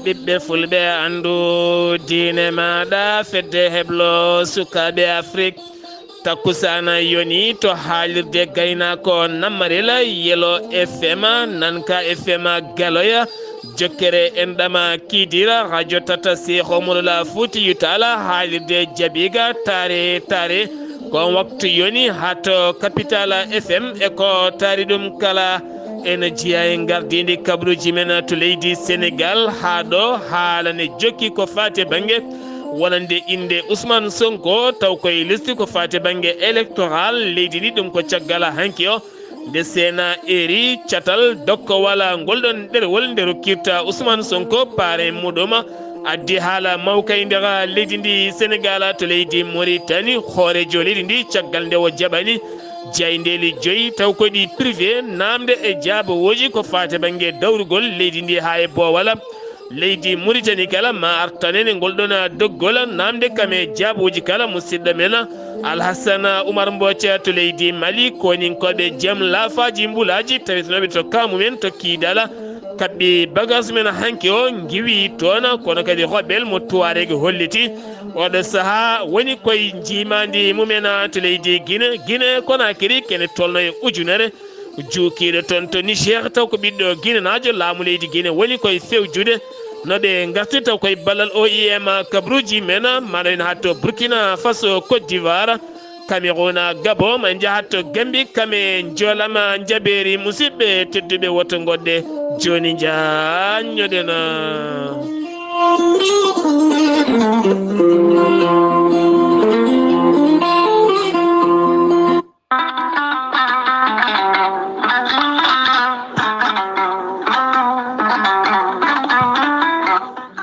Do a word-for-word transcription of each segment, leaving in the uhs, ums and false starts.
Ɓiɓɓe fulɓe, anndu diine maaɗa, fedde heblo sukaaɓe Afrik. Takkusaana yoni to haalirde gaynaako Nammarela, Yelo F M, Nanka F M Galoya, Jokkere Enɗama Kidira, Radio Tata Seexu Umar Fuutiyu Taala, haalirde Jabiga, Taare Taare. Ko on waktu yoni haa to Capital F M e ko taari ɗum kala. Ene jeyaa e ngardiindi kabaruuji men to leydi Senegaal, haa ɗo haala ne jokki ko faati e bannge wonande innde Ousmane Sonko, taw koye listi ko faati e bannge électoral leydi ndi. Ɗum ko caggal hanki o, nde C N A eeri catal dokkowal ngol ɗon ɗerewol nde rokkirta Ousmane Sonko paare muɗum. Addi haala mawka e nder leydi ndi Senegaal to leydi Mauritanie, hooreejo leydi ndi caggal nde o jaɓani jaayndeeli joyi taw ko ɗi privé, naamnde e jaabawooji ko faati bannge dawrugol leydi ndi haa e boowal. Leydi Mauritanie kala ma artanen e ngol ɗon doggol, naamnde kam e jaabawooji kala. Musidɗo men Alhassana Oumar Mbooca to leydi Mali, koninkooɓe jam laafaaji mbulaaji tawitinooɓe to kaamu men to Kiidala, kaɓɓi bagage men hanki o, ngiwi toon, kono kadi Robel mo Tuareg holliti. Oɗo sahaa woni koye njiimaandi mumen to leydi Gine, Gine Konakiri, kene tolno e ujunere. Juukiiɗo toon to Niger, taw ko ɓiɗɗo ginenaajo, laamu leydi Gine woni koye fewjude. No ɓe ngarti taw koye ballal O I M kabaruuji men, maɗa en haa to Burkina Faso, Côte d'Ivoire, Cameroun, Gabon, ma en njahat to Gambie, kam e njoolam njabeeri. Musidɓe tedduɓe, woto ngoɗɗe jooni njaanñoɗen.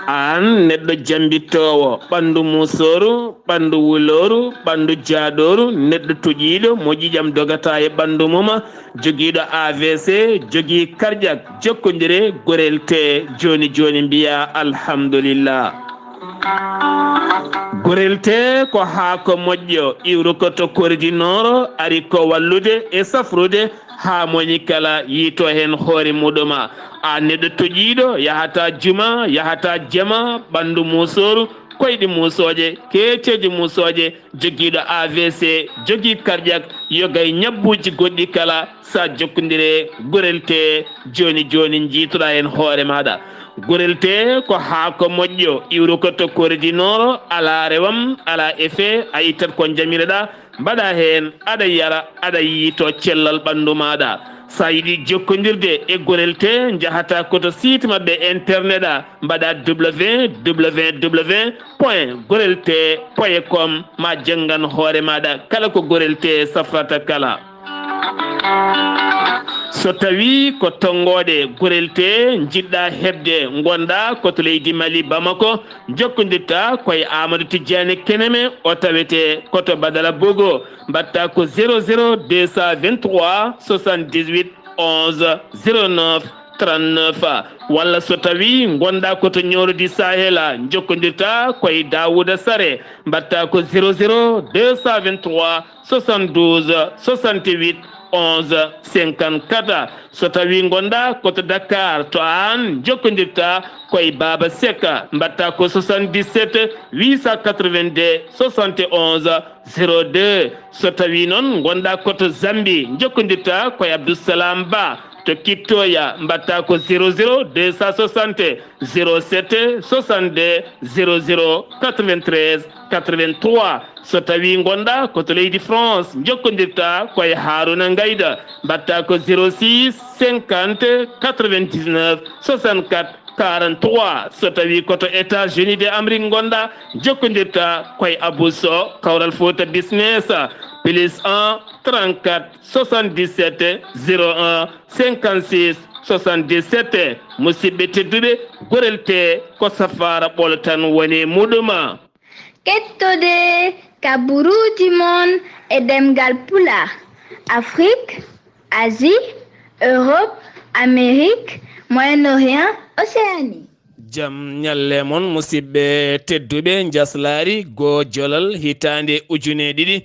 Aan neɗɗo jambittoowo, ɓanndu musooru, ɓanndu wulooru, ɓanndu jaaɗooru, neɗɗo toƴiiɗo mo ƴiiƴam dogata e ɓanndu mum, jogiiɗo A V C, jogii karƴak, jokkondire, gorel tee jooni jooni, mbiyaa alhamdulillah. Gorel tee ko haako moƴƴo, iwrukoto kordi nooro, ari ko wallude e safrude haa moni kala yiito heen hoore muɗum. Aan neɗɗo toƴiiɗo, yahata juma, yahata jama, ɓanndu musooru, koyɗi musooje, keeceeje musooje, jogiiɗo A V C, jogii karƴak, yoga e ñabbuuji goɗɗi kala, sa jokkondire gorel tee jooni jooni, njiitoɗaa heen hoore maaɗa. Gorel tee ko haako moƴƴo, iwrukoto kordi nooro, alaa rewam, alaa effet, a ittat ko njamireɗaa, mbaɗa heen, aɗa yara, aɗa yiito cellal ɓanndu maaɗa. Sa yiɗi jokkondirde e gorel tee, njahata ko to site maɓɓe internet a, mbaɗa W W W point gorel tee point com, ma janngan hoore maaɗa kala ko gorel tee safrata kala. So tawii ko tonngooɗe gorel tee njiɗɗaa heɓde, ngonɗaa ko to leydi Mali, Bamako, njokkondirta koye Amadou Tidiane Keneme, o tawetee ko to Badala Bogo, mbaɗta ko zéro zéro deux cent vingt-trois soixante-dix-huit onze zéro neuf trente-neuf. Walla so tawii ngonɗaa ko to Ñooro di Sahel, njokkondirta koye Daouda Sare, mbaɗta ko zéro zéro deux cent vingt-trois soixante-douze soixante-huit onze cinquante-quatre. So tawii ngonɗaa ko to Dakar, to aan njokkondirta koye Baba Seck, mbaɗta ko soixante-dix-sept huit cent quatre-vingt-deux soixante et onze zéro deux. So tawii noon ngonɗaa ko to Zambie, njokkondirta koye Abdoussalam Ba to Kittoya, mbaɗta ko zéro zéro deux cent soixante zéro sept soixante-deux zéro zéro quatre-vingt-treize quatre-vingt-trois. So tawii ngonɗaa ko to leydi France, njokkondirta koye Haruna Ngayda, mbaɗta ko zéro six cinquante quatre-vingt-dix-neuf soixante-quatre quarante-trois. So tawii ko to États-Unis de Amérique ngonɗaa, njokkondirta koye Abou Sow, Kawral Fouta Business, plus un trente-quatre soixante-dix-sept zéro un cinquante-six soixante-dix-sept. Musidɓe tedduɓe, gorel tee ko safaara ɓolo tan woni e muɗum. Kettode kabaruuji mon e ɗemngal Pulaar, Afrik, Asie, Europe, Amérique, Moyen-Orient, Océanie. Jam ñalle mon, musidɓe tedduɓe. Njaslaari goo jolal, hitaande ujune ɗiɗi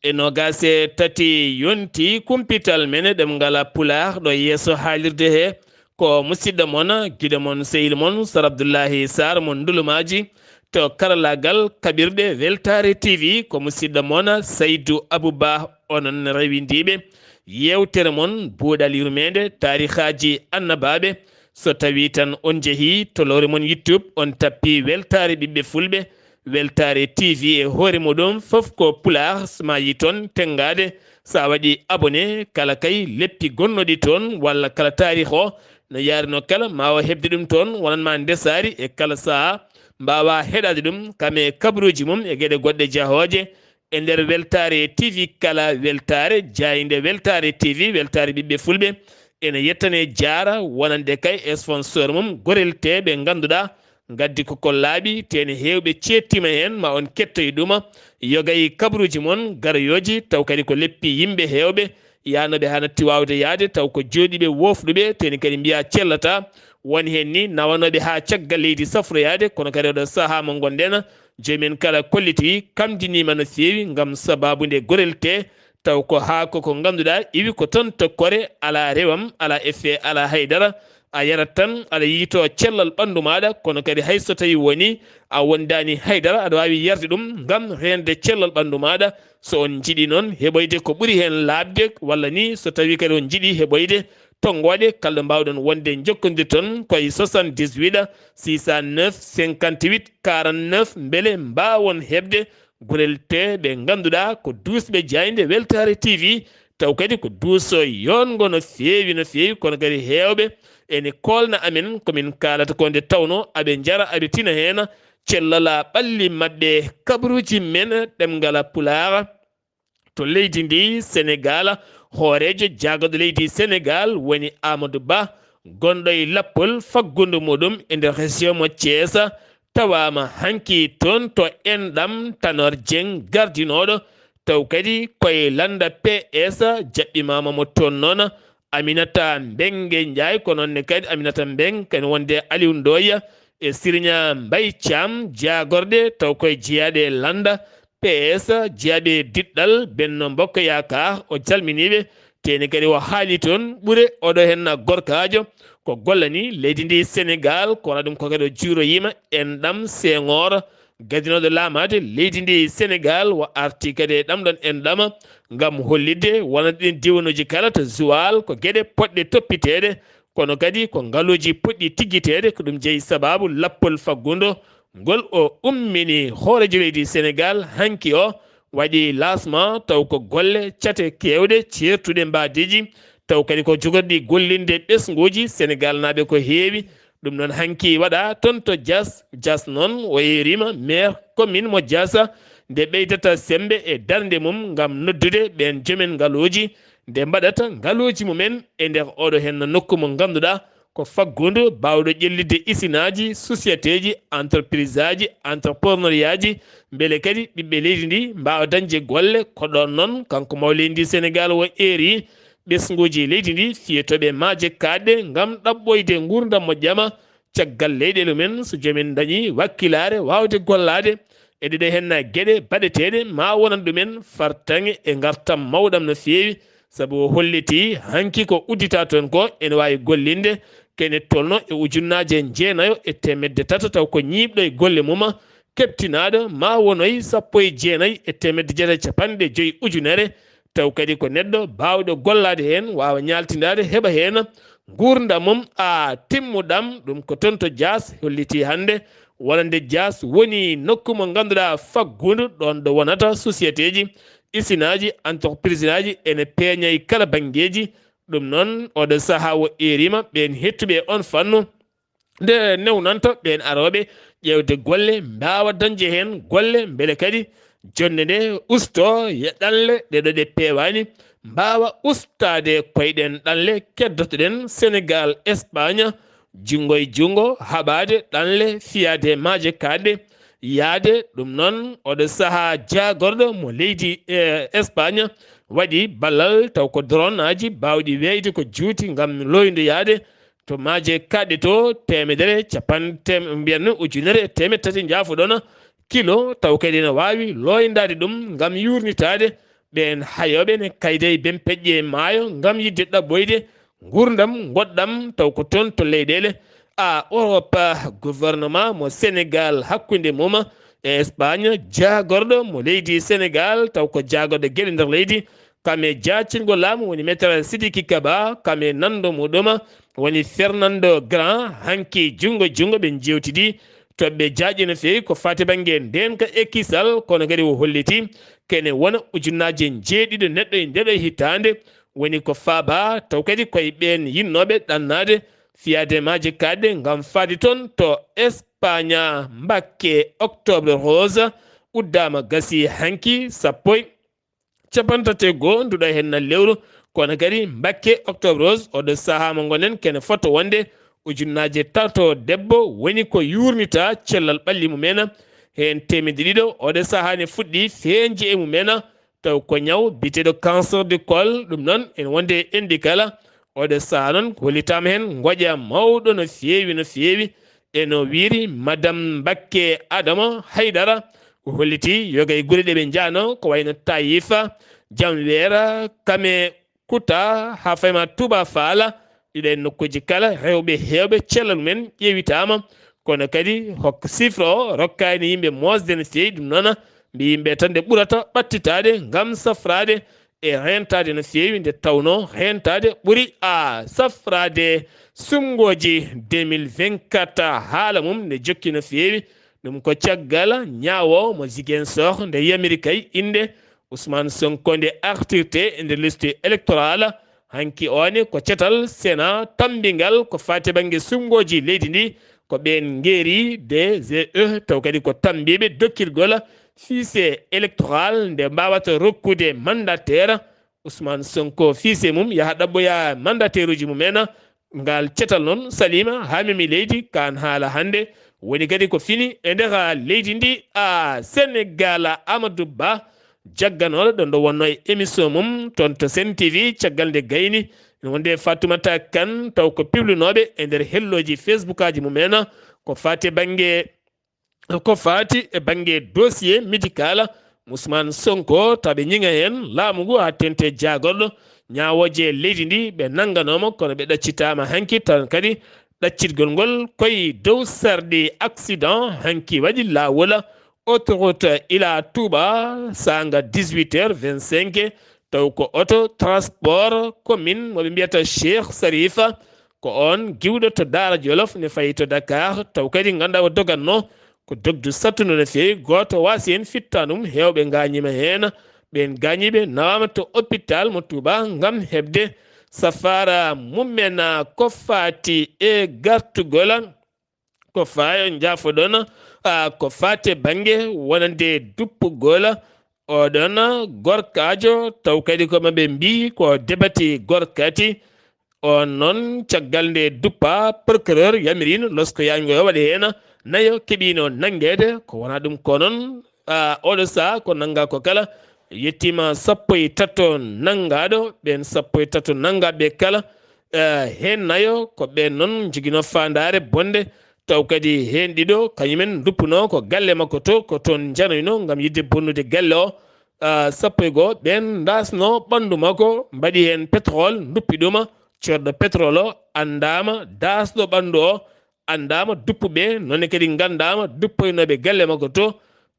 e noogaas e tati yonti, kumpital men ɗemngal Pulaar ɗo yeeso haalirde he Ko musidɗo mon, giɗo mon, sehil mon, Sar Abdullahi Sar mo Ndulumaaji, to karalaagal kaɓirɗe Weltaare T V. Ko musidɗo mon, Saydu Abu Ba, onon rewindiiɓe yeewtere mon, Buuɗal Yurmeende, Taarihaaji Annabaaɓe. So tawii tan on njehii to lowre mon YouTube, on tappii Weltaare Ɓiɓɓe Fulɓe, Weltaare T V e hoore muɗum, fof ko Pulaar, so maa yi toon tenngaade. So a waɗii abonné, kala kay leppi gonnooɗi toon, walla kala taarih o, no yaarino kala, maa o heɓde ɗum toon, wonan ma ndesaari e kala sahaa, mbaawa heɗaade ɗum, kam e kabaruuji mum e geɗe goɗɗe jahooje. E nder Weltaare T V kala weltaare, jaaynde Weltaare T V, Weltaare Ɓiɓɓe Fulɓe, ene yettane jaara wonande kay e sponsor mum, Gorel T, ɓe ngannduɗaa ngaddi ko ko laaɓi, teeni heewɓe ceettiima heen, ma on kettoy ɗuma. Yogay kabaruuji mon garoyooji, taw kadi ko leppi yimɓe heewɓe, yaanooɓe haa natti waawde yahde, taw ko jooɗiiɓe woofɗuɓe, teeni kadi mbiyaa cellataa. Won heen ni nawanooɓe haa caggal leydi safroyaade, kono kadi oɗo sahaa mo ngonɗen, joomum en kala kollitii, kamdiniima no feewi ngam sabaabu nde Gorel T, taw ko haako ko ngannduɗaa iwi ko toon to kore, alaa rewam, alaa effet, alaa haydara. A yarat tan, aɗa yiytoo cellal ɓanndu maaɗa, kono kadi hay so tawii wonii a wondaani haydara, aɗa waawi yarde ɗum ngam reende cellal ɓanndu maaɗa. So on njiɗii noon heɓoyde ko ɓuri heen laaɓde, walla ni so tawii kadi on njiɗii heɓoyde tonngooɗe, kala ɗo mbaawɗon wonde, njokkondirton ko e soixante-dix-huit six cent neuf cinquante-huit quarante-neuf, mbele mbaawon heɓde Gorel T, ɓe ngannduɗaa ko duusɓe jaaynde Weltaare T V, taw kadi ko duuso yoonngo no feewi, no feewi, kono kadi heewɓe ene koolna amen ko min kaalata ko nde tawnoo aɓe njara, aɓe tina heen cellal ɓalli maɓɓe, kabaruuji men ɗemngal Pulaar. To leydi ndi Senegaal, hooreejo jaagorɗe leydi Senegaal woni Amadou Ba, gonɗo e lappol faggudu muɗum e nder région mo Thiès, tawaama hanki toon to enɗam Tanor Dieng gardinooɗo, taw kadi koye lannda P S jaɓɓimaama mo toon noon. Aminata Mbengue Ndiaye, ko noon ne kadi Aminata Mbengue, kadi wonde Aliou Ndoye e Siriña Mbaye Thiam, jaagorɗe taw koye jeyaaɗe e lannda P S, jeyaaɓe diɗɗal Benno Bokk Yaakaar, o calminiiɓe. Teeni kadi o haali toon ɓure oɗo henna gorkaajo ko gollani leydi ndi Senegaal, kono ɗum ko kadi o juuroyiima enɗam Senghor, gadinooɗo laamaade leydi ndi Senegaal, o arti kadi e ɗam ɗon enɗam ngam hollitde wonande ɗin diwanuuji kala to Joal ko geɗe potɗe toppiteede, kono kadi ko ngaluuji potɗi tiggiteede. Ko ɗum jeyi sabaabu lappol faggudu ngol o ummini. Hooreejo leydi Senegaal hanki o waɗi lancement, taw ko golle cate keewɗe ceertuɗe mbaadiiji, taw kadi ko jogorɗi gollinde ɓesnguuji Senegaal naaɓe ko heewi. Ɗum noon hanki waɗa toon to Diass. Diass noon o yeeriima maire commune mo Diass nde ɓeydata semmbe e darnde mum ngam noddude ɓeen joomen ngaluuji nde mbaɗata ngaluuji mumen e nder oɗo henna nokku mo ngannduɗaa ko faggudu baawɗo ƴellitde isinaaji, sociétéji, entrepriseaji, entrepreneuriaji, mbele kadi ɓiɓɓe leydi ndi mbaawa dañde golle. Ko ɗoon noon kanko mawɗo leydi ndi Senegaal o eeri ɓesnguuji leydi ndi fiyetooɓe maaje kaaɗɗe ngam ɗaɓɓoyde nguurndam moƴƴam caggal leyɗeele mumen, so joomen dañii wakkilaare waawde gollaade e ɗeɗe henna geɗe baɗeteeɗe ma wonan ɗumen fartaŋŋe e ngartam mawɗam no feewi. Sabu o hollitii hanki ko uddita toon ko ene waawi gollinde kene tolno e ujunnaaje jeenayo e teemedde tata, taw ko ñiiɓɗo e golle mum keɓtinaaɗo ma wonoy sappo e jeenayi e teemedde jeetati e capanɗe joyi ujunere, taw kadi ko neɗɗo baawɗo gollaade heen, waawa ñaaltindaade, heɓa heen nguurndam mum a timmuɗam. Ɗum ko toon to Diass hollitii hannde wonande Diass woni nokku mo ngannduɗaa faggudu, ɗoon ɗo wonata sociétéji, isinaaji, entrepriseaji ene peeña e kala banngeeji. Ɗum noon, oɗo sahaa o eeriima ɓeen hettuɓe e oon fannu, nde newnanta ɓeen arooɓe ƴeewde golle, mbaawa dañde heen golle, mbele kadi jonnde nde ustoo e ɗanle ɗe ɗo ɗe peewaani, mbaawa ustaade koyɗen ɗanle keddotoɗen Senegaal, Espaañ, junngo e junngo, haɓaade ɗanle fiyaade maaje kaaɗɗe, yahde. Ɗum noon, oɗo sahaa jaagorɗo mo leydi, eh, Espaañ waɗi ballal, taw ko drone aji baawɗi weeyde ko juuti ngam looyndoyaade to maaje kaaɗɗe to, teemedere capan-, tem-, mbiyanmi ujunere e teemedde tati njaafoɗon kilo, taw kadi ene waawi looyndaade ɗum ngam yuurnitaade ɓeen hayooɓe ne kayda e bempeƴƴe e maayo ngam yiɗde ɗaɓɓoyde nguurndam ngoɗɗam, taw ko toon to leyɗeele a Europe. Gouvernement mo Sénégal hakkunde mum e Espagne, jaagorɗo mo leydi Sénégal, taw ko jaagorɗo geɗe nder leydi, kam e jaacingol laamu woni Maître Sidiki Kaba, kam e nanndo muɗum woni Fernando Grant, hanki junngo junngo ɓe njeewtidi toɓɓe jaaƴe no feewi ko faati bannge ndeenka e kisal, kono kadi o holliti kene wona ujunnaaje njeeɗiɗo neɗɗo e ndeɗo hitaande, woni ko faaba taw kadi koye ɓeen yinnooɓe ɗannaade fiyaade maaje kaaɗɗe ngam faade toon to Espagne. Mbakke Octobre Rose uddaama, gasi hanki sappo e capantate goo nduɗa heen na lewru, kono kadi Mbakke Octobre Rose oɗo sahaa mo ngonen kene foto wonde ujunnaaje tato debbo woni ko yuurnita cellal ɓalli mumen. Heen teemedde ɗiɗo oɗo sahaa ne fuɗɗi feeñde e mumen, taw ko ñaw biyeteeɗo cancer du col. Ɗum noon ene wonde e enɗi kala oɗo sahaa noon ko hollitaama heen ngoƴa mawɗo no feewi, no feewi. E no wiiri Madame Mbakke Adama Haydara, o holliti yoga e gure ɗe ɓe njaano ko wayno Tayifa, Jamweera, Kame Kuta, haa fayma Touba Faala, ɗiɗo e nokkuuji kala rewɓe heewɓe cellal mumen ƴeewitaama. Kono kadi hokka sifre o rokkaani yimɓe moosde no feewi, ɗum noon mbi yimɓe tan nde ɓurata ɓattitaade ngam safraade e reentaade no feewi, nde tawnoo reentaade ɓuri a safraade. Suɓngooji deux mille vingt-quatre haala mum ne jokki no feewi. Ɗum ko caggal ñaawoowo mo Ziguinchor nde yamiri kay innde Ousmane Sonko nde artirte e nder liste électorale. Hanki oon ko cetal Sénat tammbingal ko faati bannge suɓngooji leydi ndi, ko ɓeen ngeeri D G E, taw kadi ko tammbiiɓe dokkirgol fichier électoral nde mbaawata rokkude mandataire Ousmane Sonko fichier mum yaha ɗaɓɓoya mandataireji mumen. Ngal cetal noon saliima haa memi leydi, kaan haala hannde woni kadi ko fini e nder leydi ndi. A Sénégal, Amadou Ba, jagganooɗo ɗo nde wonnoo e émission mum toon to Sen T V caggal nde gayni, ene wonde Fatoumata Kane, taw ko piblinooɓe e nder hellooji Facebook aji mumen ko faati bannge ko faati e bannge dossier médical Ousmane Sonko, taw ɓe ñiŋa heen laamu ngu haa teeŋti jaagorɗo ñaawooje leydi ndi, ɓe nannganooma kono ɓe ɗaccitaama hanki, tan kadi ɗaccitgol ngol koye dow sarɗi. Accident hanki waɗi laawol autoroute Ila Touba, saanga dix-huit heures vingt-cinq, taw ko auto transport commune mo ɓe mbiyata Cheikh Sarifa, ko oon giwɗo to Daara Jolof ne fayi to Dakar, taw kadi ngannduɗaa o dogatnoo ko dogdu sattundu no feewi. Gooto waasi heen fittaandu mum, heewɓe ngaañiima heen. Ɓeen gaañiiɓe nawaama to hôpital mo Touba ngam heɓde safaara mumen. Ko faati e gartugol, ko faati, njaafoɗon, a, ko faati e bannge wonande duppugol oɗon gorkaajo, taw kadi ko maɓe mbii ko debati gorkati. On noon, caggal nde duppa, procureur yamiriino losko yaajngo o waɗe heen nayo keɓiino nanngeede, ko wonaa ɗum ko noon. A, oɗo sahaa ko nanngaa ko kala yettiima sappo e tato nanngaaɗo, ɓeen sappo e tato nanngaaɓe kala, a, heen nayo ko ɓeen noon njoginoo faandaare bonde, taw kadi heen ɗiɗo kañumen nduppunoo ko galle makko to, ko toon njanoynoo ngam yiɗde bonnude galle o. A, sappo e goo ɓeen ndaasnoo ɓanndu makko, mbaɗi heen pétrole, nduppi ɗuma, coodɗo pétrole o anndaama, daasɗo ɓanndu o anndaama, duppuɓe noon ne kadi nganndaama, duppoynooɓe galle makko to.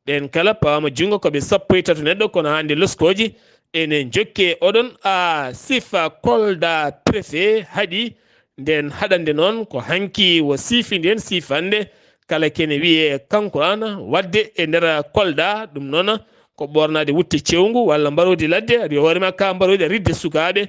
Ɓeen kala pawaama junngo ko ɓe sappo e tato neɗɗo, kono hannde loskooji ene njokke oɗon. A, sifa Kolda préfet haɗi ndeen haɗande noon ko hanki o siifi ndeen siifannde. Kala kene wiyee kanko an waɗde e nder Kolda, ɗum noon ko ɓoornaade wutte cewngu walla mbaroodi ladde, aɗa wiya hoore ma ka mbaroodi a ridde sukaaɓe,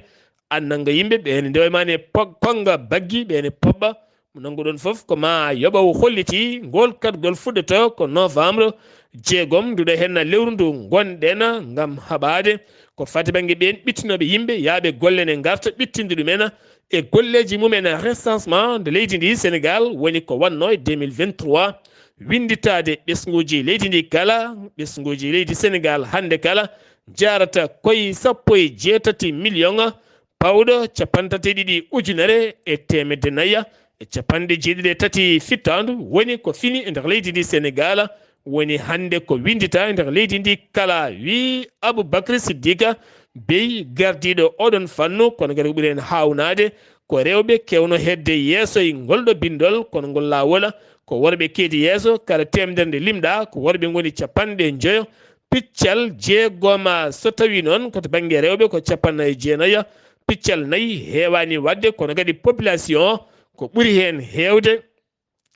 an nannga yimɓe, ɓe ene ndewa ma ne pog-, konnga baggi, ɓe ene poɓɓa. Mo nannguɗon fof ko ma yoɓa o holliti ngol kaɗgol fuɗɗoto ko novembre jeegom, nduɗo heen lewru ndu ngonɗen ngam haɓaade ko fati bannge ɓeen ɓittinooɓe yimɓe, yaaɓe golle ne ngarta ɓittinde ɗumen e golleeji mumen. Recensement nde leydi ndi Sénégal woni ko wannoo e deux mille vingt-trois, winnditaade ɓesnguuji leydi ndi kala, ɓesnguuji leydi Sénégal hannde kala njaarata koye sappo e jeetati million pawɗo capanɗe tati e ɗiɗi ujunere e teemedde nayi e capanɗe jeeɗiɗi e tati fittaandu woni ko fini e nder leydi ndi Sénégal, woni hannde ko winndita e nder leydi ndi kala, wi Aboubacry Siddique Bey, gardiiɗo oɗon fannu, kono kadi ko ɓuri heen haawnaade ko rewɓe kewno hedde yeeso e ngolɗo binndol, kono ngol laawol ko worɓe keedi yeeso. Kala teemedere nde limɗa ko worɓe ngoni capanɗe njoyo. Piccal jeegoma, so tawi noon ko to bannge rewɓe ko capanɗe nayi e jeenayo. Piccal nayi heewani waɗde, kono kadi population ko ɓuri heen heewde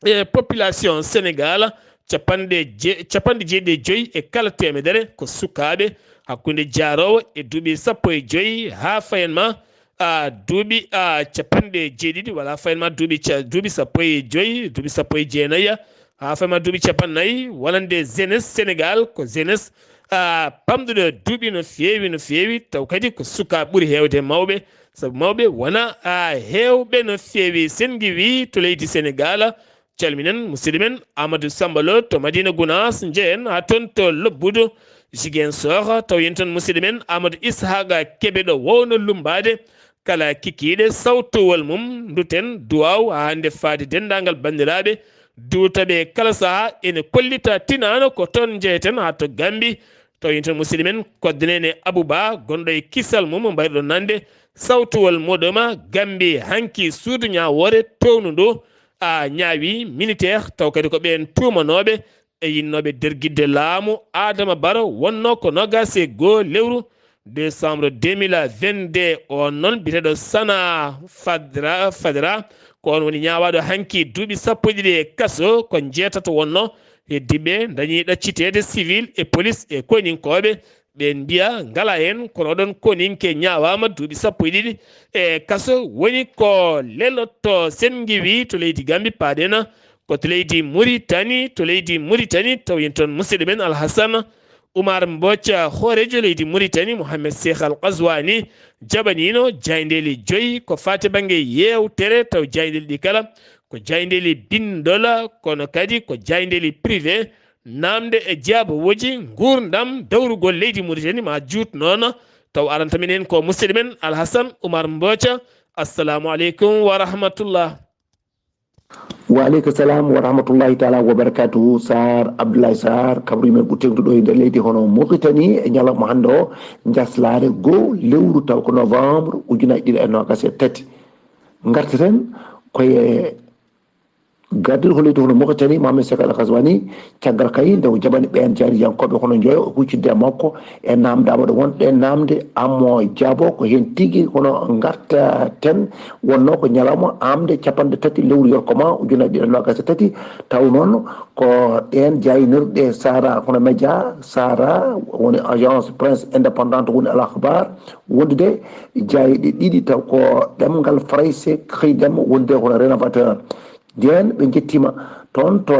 e population Sénégal, capanɗe je-, capanɗe jeeɗiɗi e joyi e kala teemedere ko sukaaɓe hakkunde jaaroowo e duuɓi sappo e joyi haa fayan ma, a, duuɓi, a, capanɗe jeeɗiɗi, walla fayan ma duuɓi ca-, duuɓi sappo e joyi, duuɓi sappo e jeenayi, haa fayan ma duuɓi capanɗe nayi, wonande jeunesse Sénégal ko jeunesse, a, pamɗuɗo duuɓi no feewi, no feewi, taw kadi ko sukaaɓe ɓuri heewde mawɓe, sabu mawɓe wona, a, heewɓe no feewi. Sen ngiwi to leydi Sénégal, calminen musidɗo men Amadou Samba Lo to Madina Gounass, njehen haa toon to Lobbudu, Ziguinchor, taw yen toon musidɗo men Amadou Ishaqa Kebe ɗo wowno lummbaade kala kikiiɗe sawtowol mum. Nduten duwaaw haa hannde faade denndaangal banndiraaɓe duutaɓe kala sahaa ene kollita tinaano ko toon njeheten haa to Gambi, taw yen toon musidɗo men koddanene Abou Ba gonɗo e kisal mum mbayruɗo nande sawtowol moɗoma Gambi hanki suudu ñaawoore townu ndu a ñaawi militaire, taw kadi ko ɓeen tuumanooɓe e yinnooɓe dergidde laamu Adama Barrow wonnoo ko noogaas e goo lewru décembre deux mille vingt-deux. On noon biyeteeɗo Sana Fadra, Fadra, ko on woni ñaawaaɗo hanki duuɓi sappo e ɗiɗi e kaso, ko njeetato wonnoo heddiiɓe ndañi ɗacciteede civil e police e koyninkooɓe. Ɓeen mbiya ngala heen, kono oɗon koninke ñaawaama duuɓi sappo e ɗiɗi e kaso. Woni ko lelotto sen ngiwi to leydi Gambi paaɗen ko to leydi Muritani, to leydi Muritani taw yen toon musidɗo men Alhasan Oumar Mbooca, hooreejo leydi Muritani, Mohamed Cheikh Al Qazwani, jaɓaniino jaayndeeli joyi ko faati bannge yeewtere, taw jaayndeeli ɗi kala ko jaayndeeli binndol, kono kadi ko jaayndeeli privé, naamnde e jaabawooji nguurndam dawrugol leydi Muritani. Ma juut noon, taw aranta minen ko musidɗo men Alhasan Oumar Mbooca. Assalamu aleykum wa rahmatullah. Wa aleykum salam wa rahmatullahi taala wa barakatuhu. Sar Abdoulaye Sar, kabri men ɓurtengɗo ɗo e nder leydi hono Mauritanie e ñalawma hannde o, jaslaare goo lewru taw ko novembre ujunaaji ɗiɗi e noogas e tati. Ngarteten koye gardiiɗo ko leydi hono Mauritanie, Mohamed Cheikh Al Ghazouani, caggal kay nde o jaɓani ɓeen jaariyankooɓe hono njoyo huccitde e makko e naamndaama ɗo wonɗe naamnde, ammo jaabo ko heen tigi hono ngartaten. Wonnoo ko ñalawma aamde capanɗe tati lewru yorkoma ujunaaji ɗiɗi e noogas e tati, taw noon ko ɗeen jaaynirɗe Sahara hono Média, Sahara woni agence presse indépendante woni Al Akhbar, wondude jaayɗe ɗiɗi taw ko ɗemngal Farayse, xëy dem wonde hono Rénovateur. Ndeen ɓe njettiima toon to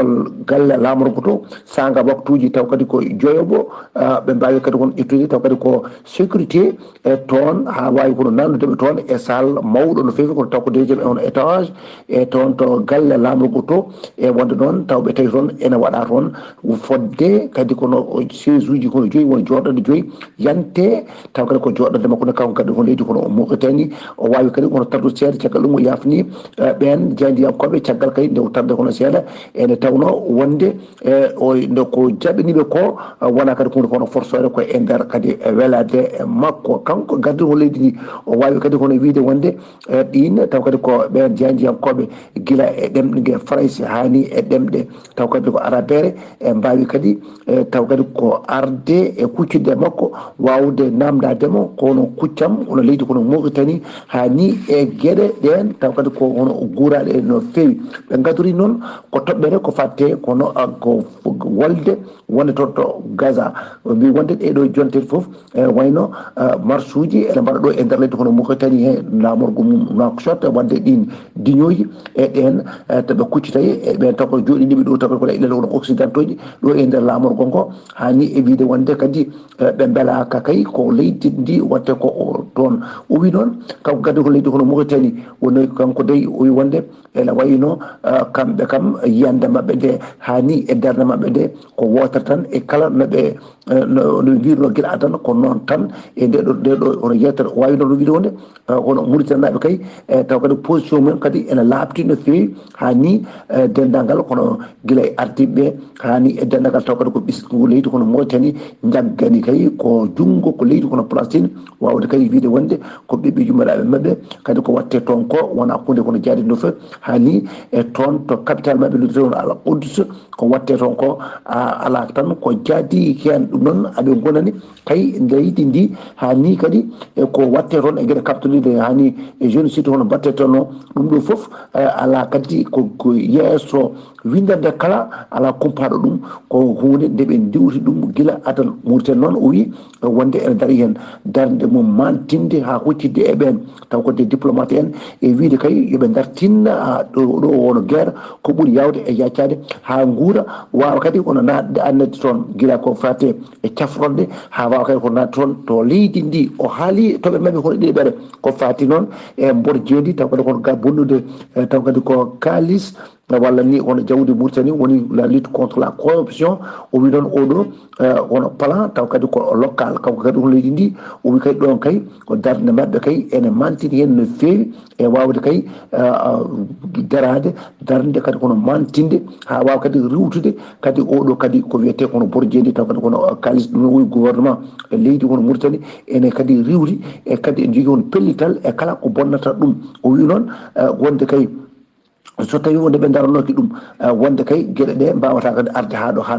galle laamorgo to, saanga waktuuji taw kadi ko joyoɓo, ah, ɓe mbaawi kadi won ƴettude taw kadi ko sécurité e toon, haa waawi kono nannude ɓe toon e salle mawɗo no feewi, kono taw ko deuxième e on étage, e toon to galle laamorgo to, e wonde noon taw ɓe tawi toon ene waɗa toon fodde kadi kono chaise uji kono joyi, won joɗɗo joyi, yante, taw kadi ko joɗɗo makko ne kanko kadi hono leydi kono o Mauritanie, o waawi kadi kono tardu seeɗa caggal ɗum o yafni, eh, ɓeen jaayndiyankooɓe caggal kadi nde o tarde kono seeɗa, ene tawno wonde, eh, o, nde ko jaɓaniiɓe ko, eh, wona kadi ko woni kono forsoore ko e nder kadi, eh, welaade, eh, makko. Kanko gardiiɗo leydi ndi, o waawi kadi kono wiide wonde, eh, ɗiin taw kadi ko ɓeen jaayndiyankooɓe gila e ɗemɗe Farayse haa ni e ɗemɗe taw kadi ko arabere, e mbaawi kadi, e taw kadi ko arde e kuccitde e makko, waawde naamndaade mo, ko hono kuccam, hono leydi kono Mauritanie, haa ni e geɗe ɗeen, taw kadi ko hono guuraaɗe no feewi. Ɓe ngadori noon ko toɓɓere ko fatte kono, ah, ko wolde wonde toon to Gaza. Ɓe mbi wonde ɗee ɗoo jonte fof, e wayno, eh, marsuuji ene mbaɗa ɗo e nder leydi hono Mauritanie he laamorgo mum Nouakchott, wadde ɗin diñooji e ɗen, eh, to ɓe kuccitay e ɓen taw ko jooɗiniiɓe ɗo taw ko e ɗen hono occidentaux ji ɗo e nder laamorgo ngo, hani e wiide wonde kadi, eh, ɓe mbelaaka kay ko leydi ndi watte ko o toon. O wi noon, kanko kadi ko leydi hono Mauritanie, woni kanko dey o wi wonde ene wayno, eh, kamɓe kam yiyannde maɓɓe nde hani e darnde maɓɓe nde ko wootere tan e kala no ɓe, eh, no, no ɓe mbirno gila adana ko noon tan e nde ɗo, nde ɗo hono yewtere o wawi noon wiide wonde, eh, hono Mauritanie naɓe kay, eh, taw kadi position mumen Ene laaɓti no feewi, haa ni, eh, denndaangal kono gila e ardiiɓe ɓe, haa ni e denndaangal taw kadi ko ɓesngu leydi kono Mauritanie, njaggani kay ko junngo ko leydi kono Palestine, waawde kay wiyde wonde ko ɓiɓɓe yummoraaɓe maɓɓe, kadi ko waɗtee toon ko wonaa huunde kono jaade no feewi, haa ni e toon to capital maɓɓe, luttete won Al Quds, ko waɗtee toon ko, a, alaa tan ko jaadi heen. Ɗum noon aɓe ngonani kay leydi ndi, haa ni kadi e ko waɗtee toon e geɗe kaɓtodiiɗe, haa ni e génocide hono mbaɗtee toon o. Ɗum ɗo fof, eh, alaa kadi ko, ko yeeso winndannde kala, alaa kumpaaɗo ɗum, ko huunde nde ɓe ndiwti ɗum gila adal. Mauritanie noon o wii wonde ene darii heen darnde mum mantinde haa huccitde e ɓeen, taw ko des diplomates en, e wiyde kay yo ɓe ndartin, ah, ɗo, ɗo wonoo guerre ko ɓuri yaawde e yaacaade haa nguura, waawa kadi kono naatde annde toon gila ko faati e cafrorɗe, haa waawa kadi ko naatde toon to leydi ndi. O haali toɓɓe maɓɓe kono ɗiɗaɓere ko faati noon e mborjeedi, taw kadi kono ga bonnude, eh, taw kadi ko kaalis, walla ni hono jawdi Mauritanie woni la lutte contre la corruption. O wi noon oɗo, eh, hono plan taw kadi ko local, kanko kadi hono leydi ndi, o wi kay ɗon kay ko darnde maɓɓe kay ene mantini heen no feewi e waawde kay, eh, daraade darnde kadi kono mantinde haa waawa kadi riwtude kadi oɗo kadi ko wiyetee kono borjeedi taw kadi kono, eh, kaalis. Ɗum o wi gouvernement e leydi hono Mauritanie ene kadi riwti e kadi ene jogii hono pellital e kala ko bonnata ɗum. O wi noon, eh, wonde kay so tawi wonde ɓe ndaranooki ɗum, eh, wonde kay geɗe ɗe mbaawata kadi arde haa ɗo, haa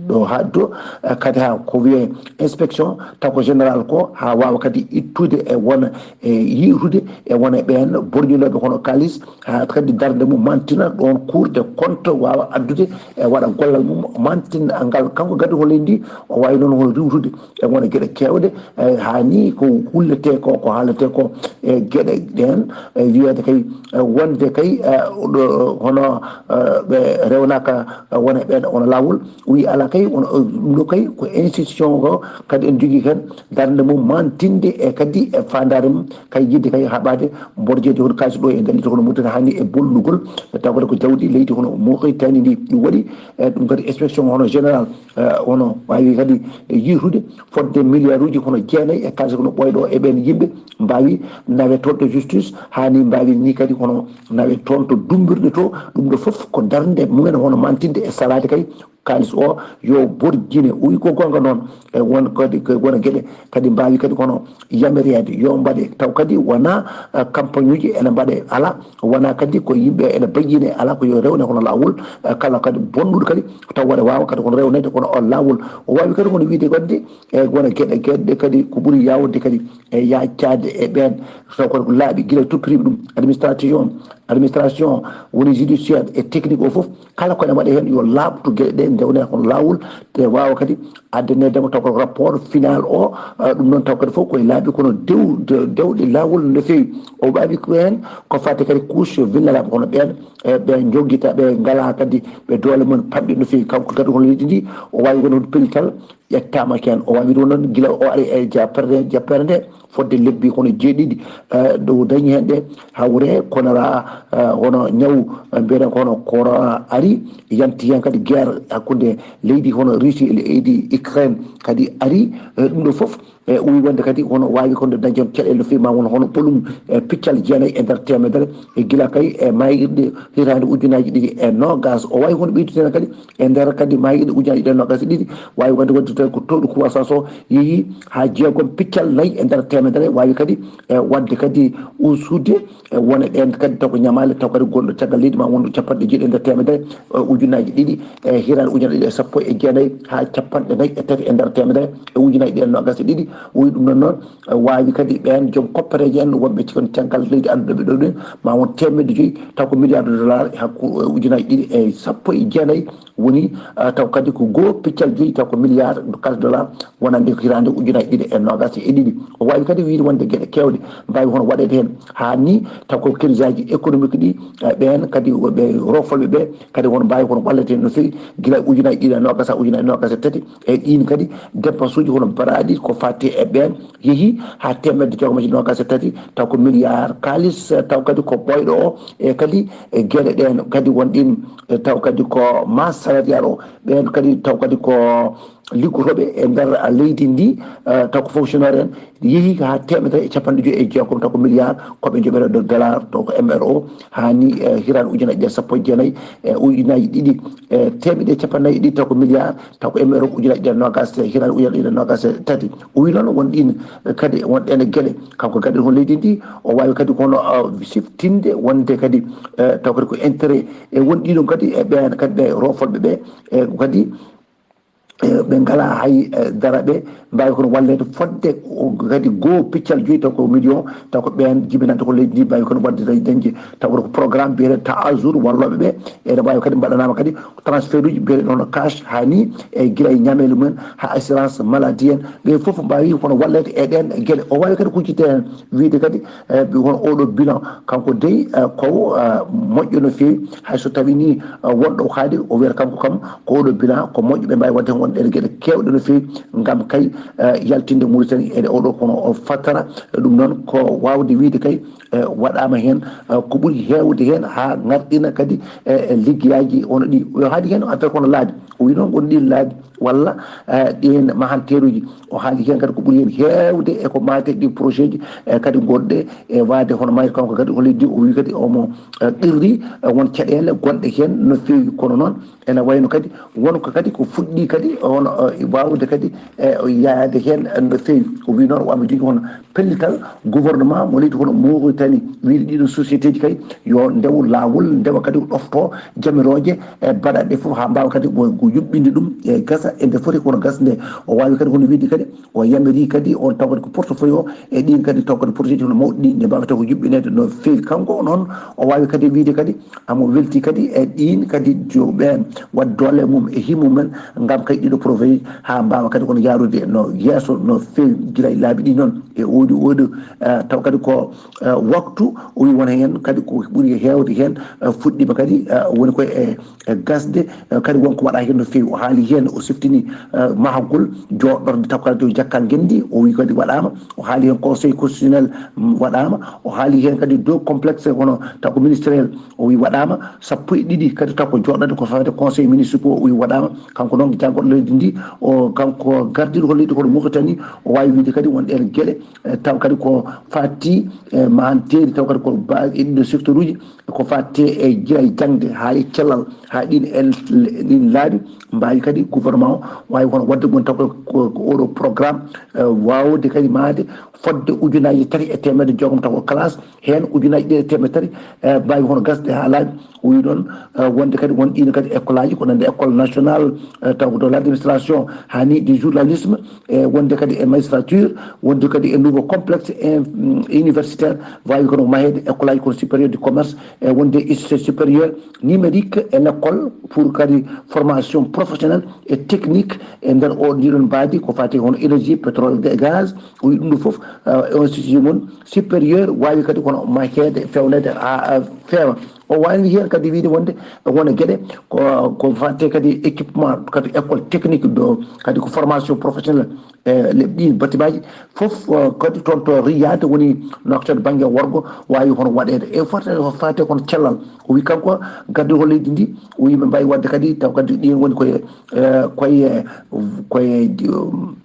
ɗo, haa ɗo, eh, kadi haa ko wiyee inspection, taw ko général ko, haa waawa kadi ittude e wona e yiitude e wona ɓeen borñinooɓe kono kaalis, haa kadi darnde mum mantina ɗoon, Cour des comptes waawa addude e waɗa gollal mum mantinal ngal. Kanko kadi ko leydi ndi, o waawi noon hono riwtude e wona geɗe keewɗe, eh, haa ni ko hulletee ko, ko haaletee ko e geɗe ɗeen, e wiyeede kay, eh, wonde kay, eh, ɗo, hono, eh, ɓe rewnaaka, eh, wona ɓeen, wona laawol. O wi alaa kay, wona, eh, ɗum ɗo kay ko institution ko kadi en jogii kan darnde mum mantinde e kadi e faandaare mum kay yiɗde kay haɓaade mborjeede hono kaalis ɗo e nder leydi hono Mauritanie haa ni e bollugol, e taw kadi ko jawdi leydi hono Mauritanie ndi ɗum waɗi, e ɗum kadi inspection hono général, eh, hono waawi kadi yiitude fodde milliard uji hono jeenayi e kaalis kono ɓooyɗo e ɓeen yimɓe mbaawi nawe toon to justice, haa ni mbaawi ni kadi hono nawe toon to dummbirɗe to. Ɗum ɗo fof ko darnde mumen hono mantinde e salaade kay kaalis o yo borjine. O wi ko goonga noon, e won kadi ko wona geɗe kadi mbaawi kadi kono yamireede yo mbaɗe, taw kadi wona, eh, campagne uji ene mbaɗe, alaa, wona kadi ko yimɓe ene bayyine, alaa, ko yo rewne hono laawol, eh, kala kadi bonnuɗo kadi taw waɗa waawa kadi kono rewnede kono on laawol. O waawi kadi kono wiyde waɗde e wona geɗe, geɗe kadi ko ɓuri yaawde kadi e yaacaade e ɓeen, taw kadi ko laaɓi gila toppitiiɓe ɗum, administration, administration woni judiciaire e technique o fof, kala ko ene waɗa heen yo laaɓtu geɗe ɗe ndewne hono laawol, te waawa kadi addaneede mo taw ko rapport final o, eh, ɗum noon taw kadi fof koye laaɓi kono dew-, de-, dewɗe laawol no feewi. O waawi ko heen ko faati kadi couche vulnérable hono ɓeen, eh, ɓe njoggita, ɓe ngalaa kadi ɓe doole mum panɗi no feewi. Kanko kadi hono leydi ndi, o waawi wonde hono pellital ƴettaama ko heen. O waawi ɗum noon gila o ari e jappere, jappere nde fodde lebbi kono jeeɗiɗi, eh, ɗo dañi heen ɗe hawre choléra, eh, hono ñaw, eh, mbiyeɗen ko hono corona ari, yanti heen kadi guerre hakkunde leydi hono Russie e leydi Ukraine kadi ari, eh, ɗum ɗo fof, eh, o wi wonde kadi hono waawi kon dañde heen caɗeele no feewi, ma won hono ɓolum, eh, piccal jeenayi e nder teemedere, e gila kay e maayirɗe hitaande ujunaaji ɗiɗi e noogaas. O waawi hono ɓeydude heen kadi e nder kadi maayirɗe ujunaaji ɗiɗi e noogaas e ɗiɗi, waawi wonde waɗde tawi ko taux de croissance o yehi haa jeegom piccal nayi e nder teemedere, waawi kadi, e, waɗde kadi usude, e, wona ɗeen kadi taw ko ñamaale taw kadi gonɗo caggal leydi ma wonɗo capanɗe jeeɗiɗi e nder teemedere, e, ujunaaji ɗiɗi e hitaande ujunaaji ɗiɗi e sappo e jeenayi haa capanɗe nayi e tati e nder teemedere e ujunaaji ɗiɗi e noogaas e ɗiɗi. O wi ɗum noon noon, e, waawi kadi ɓeen joom koppereeje en wonɓe cikon caggal leydi annduɓe ɗo ɗen ma won teemedde joyi taw ko milliard de dollar e hakku, e, ujunaaji ɗiɗi e sappo e jeenayi woni, ah, taw kadi ko goo piccal joyi taw ko milliard kala dollar wonande ko hitaande ujunaaji ɗiɗi e noogaas e ɗiɗi. O waawi kadi wiyde wonde geɗe keewɗe mbaawi hono waɗeede heen haa ni taw ko crise aji économique ɗi, ah, ɓeen kadi ɓe rofolɓe ɓe kadi won mbaawi kono ɓallete no feewi gila ujunaaji ɗiɗi e noogaas haa ujunaaji noogaas e tati. E ɗiin kadi dépense uji hono baraaɗi ko faati e ɓeen yehi haa teemedde jeegom e noogaas e tati, taw ko milliard kaalis, taw kadi ko ɓooyɗo o, e kadi e geɗe ɗeen kadi won ɗin, e taw kadi ko masse salariale o, ɓeen kadi taw kadi ko, liggotooɓe e nder leydi ndi, taw ko fonctionnaire en, yehi haa teemedere e capanɗe joyi e jeegom, taw ko milliard, ko ɓe njoɓata ɗo dollar, taw ko M R O, haa ni, eh, hitaande ujunaaji ɗiɗi e sappo e jeenayi, e ujunaaji ɗiɗi, eh, teemedde e capanɗe nayi e ɗiɗi, taw ko milliard, taw ko M R O, ujunaaji ɗiɗi e noogaas, hitaande ujunaaji ɗiɗi e noogaas e tati. O wi noon won ɗiin kadi, won ɗeen geɗe, kanko gardiiɗo leydi ndi, o waawi kadi kono, ah, siftinde wonde kadi, eh, taw kadi ko intérêt, e won ɗiɗon kadi, e ɓeen kadi ɓe roofolɓe ɓe, e kadi, e ɓe ngalaa hay, eh, dara, ɓe mbaawi kono walleede fodde o kadi goo piccal joyi, taw ko million, taw ko ɓeen jibinanta ko leydi ndi, mbaawi kono waɗde dañde, taw ko programme biyeteeɗo Ta'azur wallooɓe ɓe, ene mbaawi kadi mbaɗanaama kadi transfert uji biyeteeɗo hono cash haa ni, e gila e ñaameele mumen haa assurance maladie en, ɓe fof mbaawi kono walleede e ɗeen geɗe. O waawi kadi huccitde heen, wiyde kadi, eh, ɓe won oɗo bilan, kanko dey, eh, ko, eh, moƴƴo no feewi, hay so tawii ni, eh, won ɗo haaɗi, o wiyata kanko kam ko oɗo bilan ko moƴƴo, ɓe mbaawi waɗde heen won ɗeen geɗe keewɗe no feewi ngam kay, eh, yaltinde Mauritanie e oɗo kono o fatara. Ɗum noon ko waawde wiyde kay, eh, waɗaama heen, eh, ko ɓuri heewde heen haa ngarɗina kadi, eh, liggeyaaji hono ɗi. O haaɗi heen affaire kono laabi. O wi noon won ɗiin laabi walla, eh, ɗiin mahanteeruuji. O haali heen kadi ko ɓuri heen heewde e ko maate ɗi projet ji, eh, kadi ngonɗe e waade hono mayre kanko kadi o leydi o wi kadi omo, eh, qirri, eh, won caɗeele gonɗe heen no feewi kono noon ene wayno kadi won ko kadi ko fuɗɗi kadi on, eh, waawde kadi, eh, yaade heen no feewi. O wi noon o ama jogii hono pellital gouvernement mo leydi hono Mauritanie, wiide ɗiɗo société ji kay yo ndew laawol, ndewa kadi ɗofto jamirooje, e baɗaɗe fof haa mbaawa kadi ko, ko yuɓɓinde ɗum e gasa e nde foti kono gasde. O waawi kadi hono wiide kadi o yamiri kadi on taw kadi ko portefeuille o e ɗin kadi taw kadi projet ji hono mawɗi ɗi nde mbaawa taw ko yuɓɓineede no feewi. Kanko noon o waawi kadi wiide kadi amo welti kadi e ɗin kadi joɓeen waɗ doole mum e himmu men ngam kay ɗiɗo projet haa mbaawa kadi kono yaarude no yeeso no feewi gila e laabi ɗi noon e oɗo oɗo, eh, taw kadi ko, eh, waktu o wi wona heen kadi ko ɓuri heewde heen, eh, fuɗɗiima kadi, eh, woni koye e, e gasde, eh, kadi wonko waɗa heen no feewi. O haali heen, o siftini, eh, mahagol jooɗorde taw kadi dow jakka ngenndi, o wi kadi waɗaama. O haali heen conseil constitutionnel, mm, waɗaama. O haali heen kadi dow complexe hono taw ko ministériel, o wi waɗaama. Sappo e ɗiɗi kadi taw ko jooɗorde ko fawde conseil municipal, o wi waɗaama. Kanko noon jaggoɗo leydi ndi, o kanko gardiiɗo ko leydi kono Mauritanie, o waawi wiide kadi won ɗeen geɗe, eh, taw kadi ko fati, eh, mahanteeri taw kadi ko ba-, e ɗiɗo secteur uji, ko fati e gila e jaŋde haa e cellal, haa ɗin en, ɗin laabi mbaawi kadi gouvernement o waawi kono waɗde ɗum taw ko, ko, ko oɗo programme, eh, waawde kadi maade fodde ujunaaji tati e teemedde jeegom taw ko classe, heen ujunaaji ɗiɗi e teemedde tati, eh, mbaawi hono gasde haa laabi. O wi noon, eh, wonde kadi won ɗiin kadi école aji, ko nande école nationale, eh, taw ko de l'administration, haa ni du journalisme, e wonde kadi e magistrature, wonde kadi e nouveau complexe, eh, mm, universitaire, waawi kono maheede école aji kono supérieur du commerce, e wonde institut supérieur numérique et l'école pour kadi formation professionnelle et technique e nder o ndiɗon mbaadi ko fati hono énergie, pétrole et gaz, o wi ɗum ɗo fof, eh, e institut mum supérieur waawi kadi kono maheede, fewnede haa, eh, feewa. O waawi heen kadi wiide wonde wona geɗe ko, ko fate kadi équipement kadi école technique ɗo kadi ko formation professionnelle e lebbi ɗi bâtiment ji fof, eh, kadi toon to Riyad woni Nouakchott bannge worgo waawi hono waɗeede. E fate, fate kono cellal. O wi kanko gardiiɗo leydi ndi, o wi ɓe mbaawi waɗde kadi taw kadi ɗin woni koye, eh, koye, koye, um,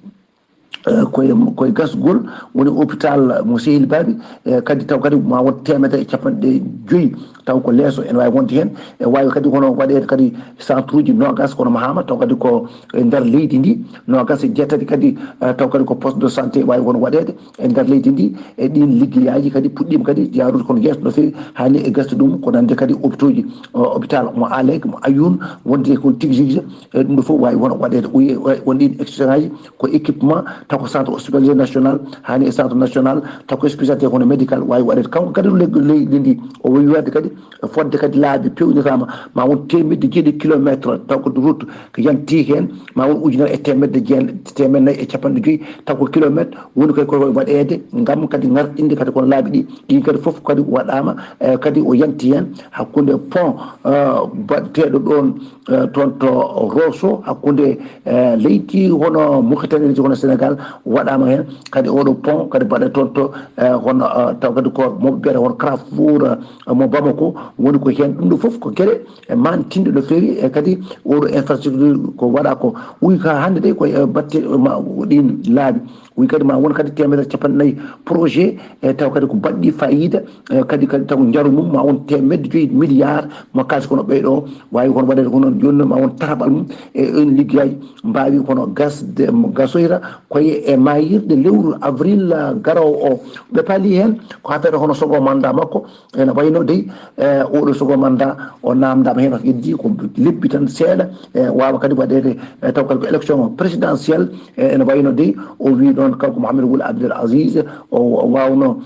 eh, koye, koye gasgol woni hôpital mo Sehil Baabi, eh, kadi taw kadi ma won teemedere e capanɗe joyi taw ko leeso ene waawi wonde heen. E waawi kadi hono waɗeede kadi centre uji noogas kono Mahama taw kadi ko e nder leydi ndi, noogas e jeetati kadi, eh, taw kadi ko poste de santé waawi hono waɗeede e nder leydi ndi. E ɗin liggeyaaji kadi puɗɗiima kadi yaarude kono yeeso no feewi, haa ni e gasde ɗum ko nande kadi hôpitaux ji, o hôpital mo Alek, mo Ayoun, wonde ko tigi tigi, e ɗum ɗo fof waawi hono waɗeede. O wi, o wi, won ɗin extension aji ko équipement, taw ko centre hospitalier national, haa ni e centre national, taw ko spécialité kono médical waawi waɗeede. Kanko kadi le-, leydi ndi, o wi waɗde kadi fodde kadi laabi peewniraama, ma won teemedde jeeɗiɗi kilométre, taw ko route ko yanti heen, ma won ujunere e teemedde jeen-, teemedde nayi e capanɗe joyi, taw ko kilomètre, woni kadi ko waɗeede ngam kadi ngarɗinde kadi kono laabi ɗi, ɗin kadi fof kadi waɗaama, eh, kadi o yanti heen hakkunde pont, eh, baɗteeɗo ɗoon, eh, toon to Rosso, hakkunde, eh, leydi hono Mauritanie, leydi hono Sénégal, waɗaama heen. Kadi oɗo pont kadi mbaɗa toon to, eh, hono, eh, taw kadi ko mo mbiyata hono Carrefour, eh, mo Bamako woni ko heen. Ɗum ɗo fof ko geɗe, eh, mantinɗe no feewi, e kadi oɗo infrastructure ko waɗa ko. Wi ka hannde de ko, eh, batte ma ɗin laabi. Wi kadi ma won kadi teemedere capanɗe nayi projet, e taw kadi ko baɗɗi fayida, e kadi, kadi taw njaru mum ma won teemedde joyi milliard mo kalsi kono ɓeyɗo waawi kono waɗede ko noon. Jooni noon ma won tataɓal mum e on liggeyaaji mbaawi kono gasde, gasoyra koye e mayirɗe lewru avril, ah, garowo o. Ɓe paali heen ko affaire hono sogo mandat makko, ene wayno dey, eh, oɗo sogo mandat o namdama heen, ko heddi ko lebbi tan seeɗa, eh, wawa kadi waɗede, eh, taw kadi ko élection présidentielle, eh, ene wayno dey o wi ɗon kanko Mohamed Wul Abdel Aziz o wawno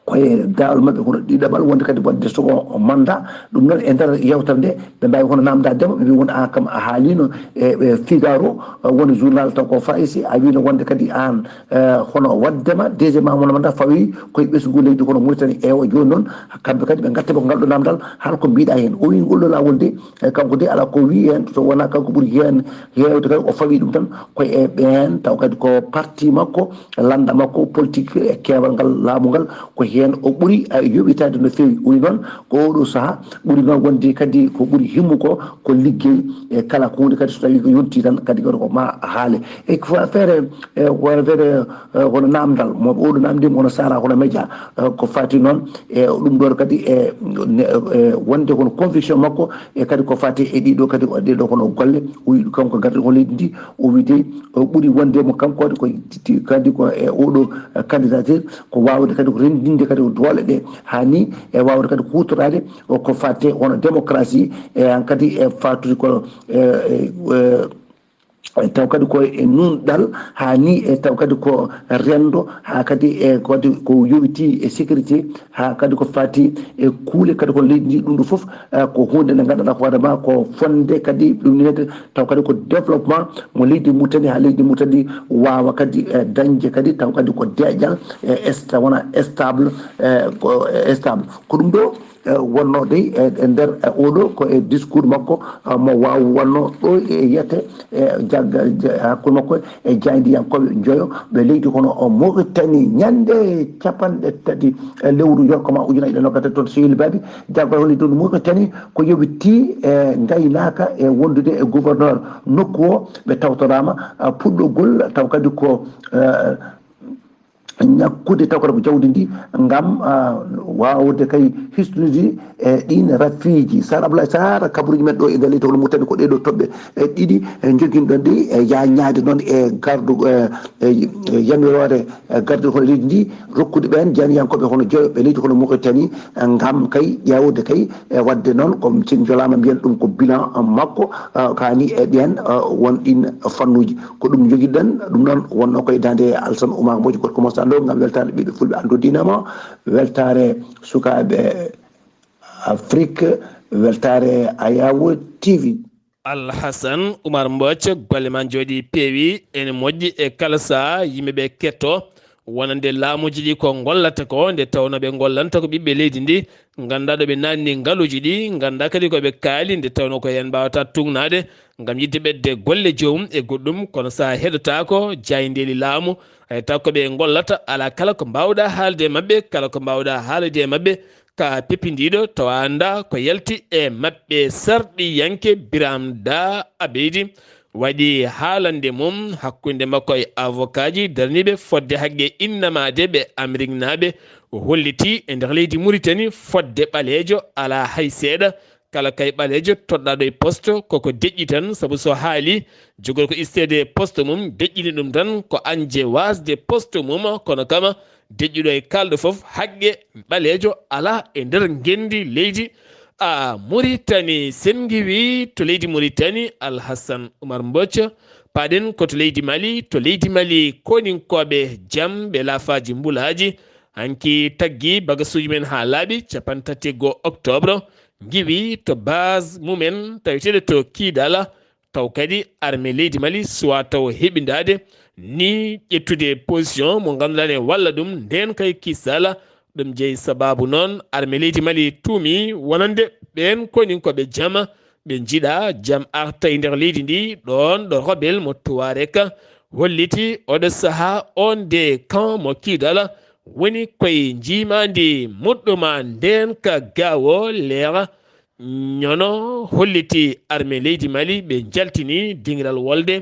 koye dawol maɓɓe kono ɗiɗaɓal wonde kadi waɗde sogo mandat. Ɗum noon e nder yewtere nde ɓe mbawi kono namdadema, ɓe mbi won a kam a haalino e, e Figaro, eh, woni journal taw ko Farisi, a wino wonde kadi an, eh, hono waddema deuxième ma wonde mandat fawi koye ɓesngu leydi kono Mauritanie. Ewa jooni noon kamɓe kadi ɓe gattema ko ngal ɗo namdal, hara ko mbiɗa heen o wi ngol ɗo lawol de, eh, kanko de ala ko wi heen so wona kanko ɓuri heen hewde kadi o fawi ɗum tan ko e ɓeen taw kadi ko parti makko, lannda makko politique e keewal ngal laamu ngal, ko heen o ɓuri, eh, yoɓitaade no feewi. Ɓuri noon ko oɗo saha ɓuri noon wonde kadi ko ɓuri himmu ko, ko liggey e kala ko huunde kadi so tawi ko yonti tan kadi kono ko ma haale. E ko affaire, eh, ko affaire, eh, kono namdal mo oɗo namdi mo hono Sara kono média, eh, ko fati noon e ɗum ɗon kadi e, ne, e wonde kono conviction makko e kadi ko fati e ɗiɗo kadi o ɗeɗo kono golle o wi kanko garde ko leydi ndi o wi dey o ɓuri wonde mo kanko waɗi ko ti-, kadi ko e oɗo, eh, candidature ko wawde kadi ko rendinde kadi ko doole ɗe hani e wawde kadi ko hutorade o ko fatte hono démocratie e han kadi e fatude ko, eh, eh, eh, e taw kadi ko e nunɗal ha ni e taw kadi ko rendo ha kadi e kadi ko yowiti e sécurité ha kadi ko fati e kuule kadi ko leydi ndi. Ɗum ɗo fof, eh, ko hunde nde ganduɗa ko hoore ma ko fonde kadi ɗum niyete taw kadi ko développement mo leydi Mauritanie ha leydi Mauritanie wawa kadi, eh, dañde kadi taw kadi ko deƴal e esta wona stable, eh, ko, eh, stable ko ɗum ɗo, eh, wonno dey e, e nder, eh, oɗo ko e discours makko, eh, mo waw wonno ɗo e yiyete e jagga hakkude makko e jaayndiyankoɓe joyo ɓe leydi kono o Mauritanie ñande capanɗe tati e lewru yorkoma ujunaaji ɗe nogas e toon sehil babi jagga hono leydi Mauritanie ko yowiti e gaynaka e wondude e gouverneur nokku o ɓe tawtorama, ah, puɗɗogol taw kadi ko, eh, ñakkude taw kadi ko jawdi ndi ngam, ah, wawde kay hisnude e ɗin rafiiji. Sar Abdoulaye Sar kabaruji men ɗo e nder leydi hono Mauritanie ko ɗeɗo toɓɓe e ɗiɗi e joguinɗon ɗi e yaññade noon e gardu, e, e, e yamirore, e gardu hono leydi ndi rokkude ɓen janiyankoɓe hono joyo ɓe leydi hono Mauritanie ngam kay ƴewde kay e wadde noon comme sin jolama mbiyen ɗum ko bilan makko, ah, kani e ɓen, ah, won ɗin fannuji. Ko ɗum jogiɗen, ɗum noon wonno koye dande Alsan Oumar Mbodj gorko mo Sando ngam weltare ɓiɓɓe fulɓe anndo diina ma, weltare sukaaɓe Afrique, weltare Ayawo T V. Alhasan Oumar Mbodj, golle ma jooɗi peewi, ene moƴƴi e kala saha yimɓe ɓe ketto wonande laamuji ɗi ko gollata ko, nde tawno ɓe gollanta ko ɓiɓɓe leydi ndi, ganda ɗo ɓe nanni ngaluji ɗi, ganda kadi ko ɓe kaali, nde tawno ko heen mbawata tugnade ngam yidde ɓedde golle joomum e goɗɗum, kono saha heɗotako jaayndeeli laamu, hay taw ko ɓe gollata, ala kala ko mbawɗa haalde e maɓɓe, kala ko mbawɗa haalde e maɓɓe, ka pepindiɗo tawa anda ko yalti e maɓɓe. Sarɗiyanke Biram Da Abeydi waɗi haalande mum hakkunde makko e avocat ji darniɓe fodde haqqe innamade ɓe Ameriknaaɓe, o holliti e nder leydi Mauritanie fodde ɓaleejo ala hay seeɗa. Kala kay ɓaleejo toɗɗaɗo e poste koko deƴƴi tan, sabu so haali jogol ko ustede poste mum, deƴƴini ɗum tan ko añde wasde poste mum, kono kama deƴƴuɗo e kalɗo fof haqqe ɓaleejo ala e nder ngenndi leydi, a, Mauritanie. Sen ngiwi to leydi Mauritanie, Alhassan Oumar Mbodj, paɗen ko to leydi Mali. To leydi Mali, koninkooɓe jam ɓe laafaaji mbulaaji, hanki taggi bagasuuji men haa laaɓi, capanɗe tati e go'o octobre, ngiwi to base mumen taweteeɗo to Kidala, taw kadi armée leydi Mali suwa taw heɓindaade ni ƴettude position mo ngannduɗaa ne walla ɗum ndeen kay kisala. Ɗum jeyi sababu noon armée leydi Mali tuumi wonande ɓeen koninkooɓe jama ɓe njiɗa jam arta e nder leydi ndi, ɗoon ɗo rebelle mo Touareg holliti oɗo sahaa on de kan mo kiidala woni koye njiimaandi muɗɗuma ndeen ka gaawo leera ñono holliti armée leydi Mali ɓe njaltini dingiral wolde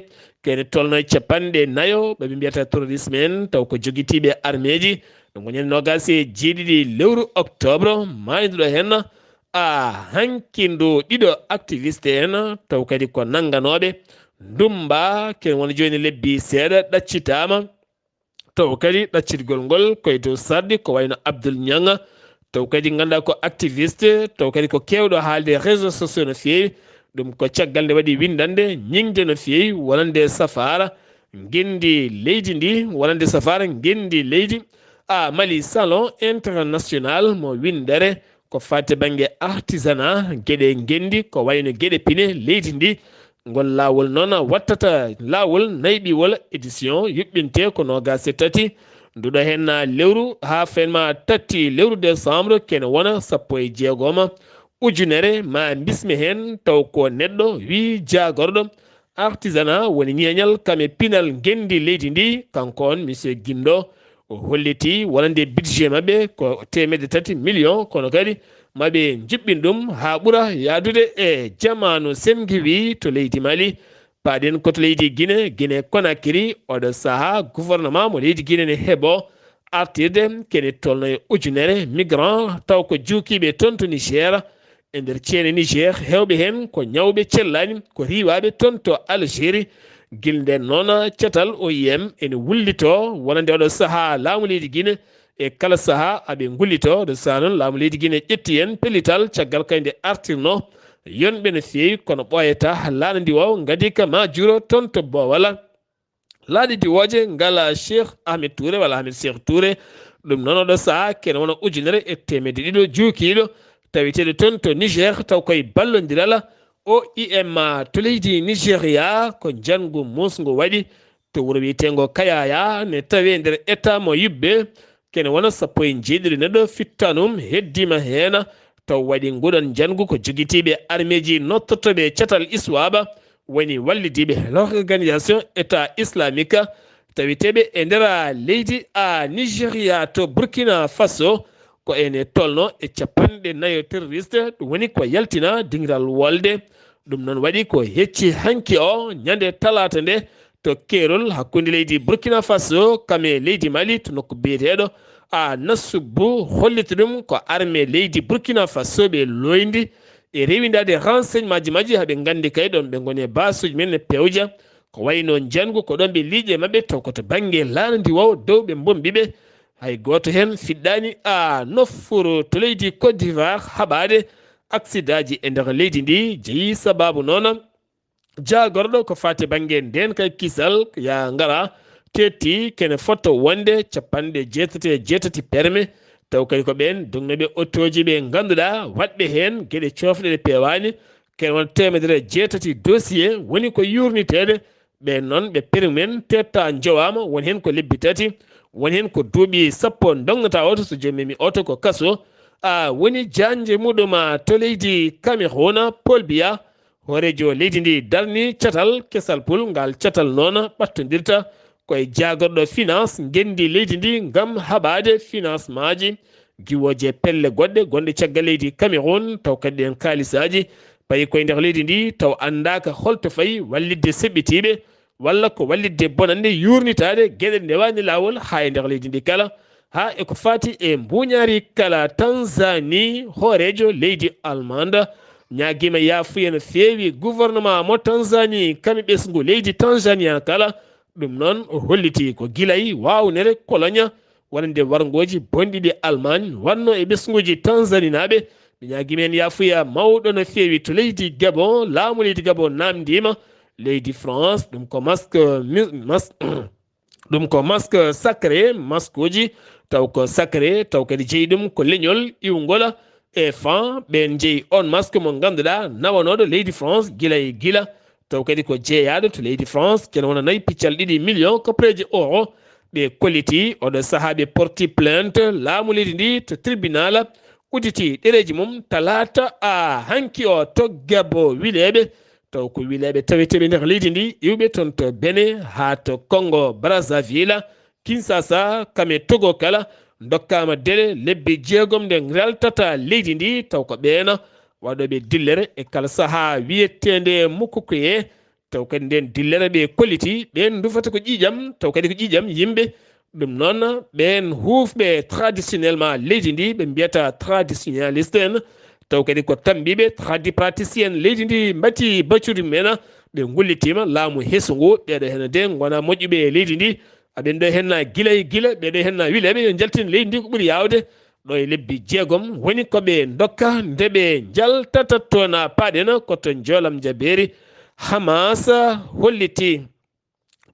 kene tolno e capanɗe nayo ɓe ɓe mbiyata terrorisme en taw ko jogitiiɓe armeeji ɗum ko ñande noogas e jeeɗiɗi lewru octobre maayduɗo heen a hanki ndu ɗiɗo activiste en taw kadi ko nannganooɓe ndumba ken wona jooni lebbi seeɗa ɗaccitaama taw kadi ɗaccitgol ngol koye dow sardi ko wayno Abdoul Niang taw kadi ngannduɗaa ko activiste taw kadi ko keewɗo haalde réseaux sociaux no feewi ɗum ko caggal nde waɗi winndande ñiŋde no feewi wonande safaara ngenndi leydi ndi wonande safaara ngenndi leydi a Mali salon international mo winndere ko faati bannge artisanat geɗe ngenndi ko wayno geɗe pine leydi ndi ngol laawol noon wattata laawol nayɓiwol édition yuɓɓinte ko noogas e tati nduɗo heen lewru haa fenma tati lewru décembre kene wona sappo e jeegoma ujunere ma bismi heen taw ko neɗɗo wi jaagorɗo artisanat woni ñeeñal kam e pinal ngenndi leydi ndi kanko on monsieur Guindo o holliti wonande budget maɓɓe ko teemedde tati million kono kadi maɓe njuɓɓin ɗum haa ɓura yaadude e jamaanu semgiwi to leydi Mali paaɗen ko to leydi Guinée Guinée Conakry oɗo sahaa gouvernement mo leydi Guinée ne heɓo artirde kene tolno e ujunere migrant taw ko juukiiɓe toon to Niger e nder ceene Niger heewɓe heen ko ñawɓe cellani ko riiwaaɓe toon to Algérie gila nden noon catal O I M ene wullito wonande oɗo sahaa laamu leydi Guinée e kala sahaa aɓe ngullito oɗo sahaa noon laamu leydi Guinée ƴetti heen pellital caggal kay nde artirno yonɓe no feewi kono ɓooyata laana ndi o ngadi ka ma juro toon to Bowala laaɗe diwooje ngala Cheikh Ahmed Touré walla Ahmed Cheikh Touré ɗum noon oɗo sahaa kene wona ujunere e teemedde ɗiɗo juukiiɗo taweteeɗo toon to Niger taw koye ballondirala O I M to leydi Nigeria ko njanngu muusngu waɗi to wuro wiyeteengo Kayaya ne tawee nder état mo yubbe kene wona sappo e jeeɗiɗo neɗɗo fittanum heddiima heena taw waɗi nguɗon njanngu ko jogitiiɓe armeeji nottotooɓe catal iswaaba woni wallidiiɓe l'organisation état islamique taweteeɓe e nder leydi a Nigeria to Burkina Faso ko ene tolno e capanɗe nayo terroriste ɗum woni ko yaltina dingiral wolde ɗum noon waɗi ko hecci hanki o ñande talaata nde to keerol hakkunde leydi Burkina Faso kam e leydi Mali to nokku biyeteeɗo a Nassubu holliti ɗum ko armée leydi Burkina Faso ɓe looyndi e rewindaade renseignement ji majji haɓe nganndi kay ɗon ɓe ngoni e basuuji men e pewja ko wayno njanngu ko ɗon ɓe liiƴe maɓɓe taw ko to bannge laana ndi waw dow ɓe mbombi ɓe hay gooto heen fiɗɗaani a nofuru to leydi Côte d'Ivoire haɓaade aksidaaji e nder leydi ndi jeyi sabaabu noon jaagorɗo ko faati bannge ndeen kay kisal ya ngara teetti kene fotto wonde capanɗe jeetati e jeetati perme taw kadi ko ɓeen dognooɓe otooji ɓe ngannduɗaa waɗɓe heen geɗe coofɗe ɗe peewaani kene won teemedere jeetati dossier woni ko yuurniteede ɓeen noon ɓe permen tetta njowaama won heen ko lebbi tati won heen ko duuɓi sappo ndognataa oto so joomimi oto ko kaso a woni jaanje muɗuma to leydi Cameroun Paul Biya hooreejo leydi ndi darni catal kesal pul ngal catal noon ɓattondirta koye jaagorɗo finance ngenndi leydi ndi ngam haɓaade finance maaji giwooje pelle goɗɗe gonɗe caggal leydi Cameroun taw kadi ɗen kaalisaaji payi koye nder leydi ndi taw anndaaka holto fayi wallitde seɓɓitiiɓe walla ko wallitde bonannde yuurnitaade geɗe ndewaani laawol haa e nder leydi ndi kala haa e ko faati e mbuuñaari kala Tanzanie hooreejo leydi Almanda ñaagiima yaafuya no feewi gouvernement mo Tanzanie kami ɓesngu leydi Tanzania kala ɗum noon o holliti ko gilay waawnere koloña wonande warngooji bonɗi ɗi Allemagne wannoo e ɓesnguuji Tanzaninaaɓe ɓe ñaagiima heen yaafuya mawɗo no feewi to leydi Gabon laamu leydi Gabon naamndiima leydi France ɗum ko masque ɗum ko masque sacré masqueuji taw ko sacré taw kadi jeyi ɗum ko leñol iwngol e fan ɓeen jeyi on masque mo ngannduɗaa nawanooɗo leydi France gila e gila taw kadi ko jeeyaaɗo to leydi France kene wona nayi piccal ɗiɗi million koppeeje euro ɓe kolliti oɗo sahaa ɓe porti plainte laamu leydi ndi to tribunal udditi ɗereeji mum talaata a hanki o to Gabon wileeɓe taw ko wileeɓe taweteeɓe nder leydi ndi, iwɓe toon to Benin haa to Congo Brazzaville, Kinshasa, kam e Togo kala, ndokkaama délai lebbi jeegom nde ngaltata leydi ndi, taw ko ɓeen waɗooɓe dillere e kala sahaa wiyeteende Moukoukouyé, taw kadi nden dillere ɓe kolliti, ɓeen ndufata ko ƴiiƴam, taw kadi ko ƴiiƴam yimɓe. Ɗum noon, ɓeen huufɓe traditionnellement leydi ndi, ɓe mbiyata traditionnaliste en, taw kadi ko tambiiɓe tradipraticien leydi ndi, mbati baccudi mumen, ɓe ngullitiima laamu heesu ngu, ɓeeɗo heen de ngona moƴƴuɓe e leydi ndi, aɓen ɗo heen na gila e gila, ɓeeɗo heen na wileeɓe yo njaltin leydi ndi ko ɓuri yaawde. Ɗo e lebbi jeegom woni ko ɓe ndokka nde ɓe njaltata toon, paaɗen ko to Njoolam Jabeeri. Hamas holliti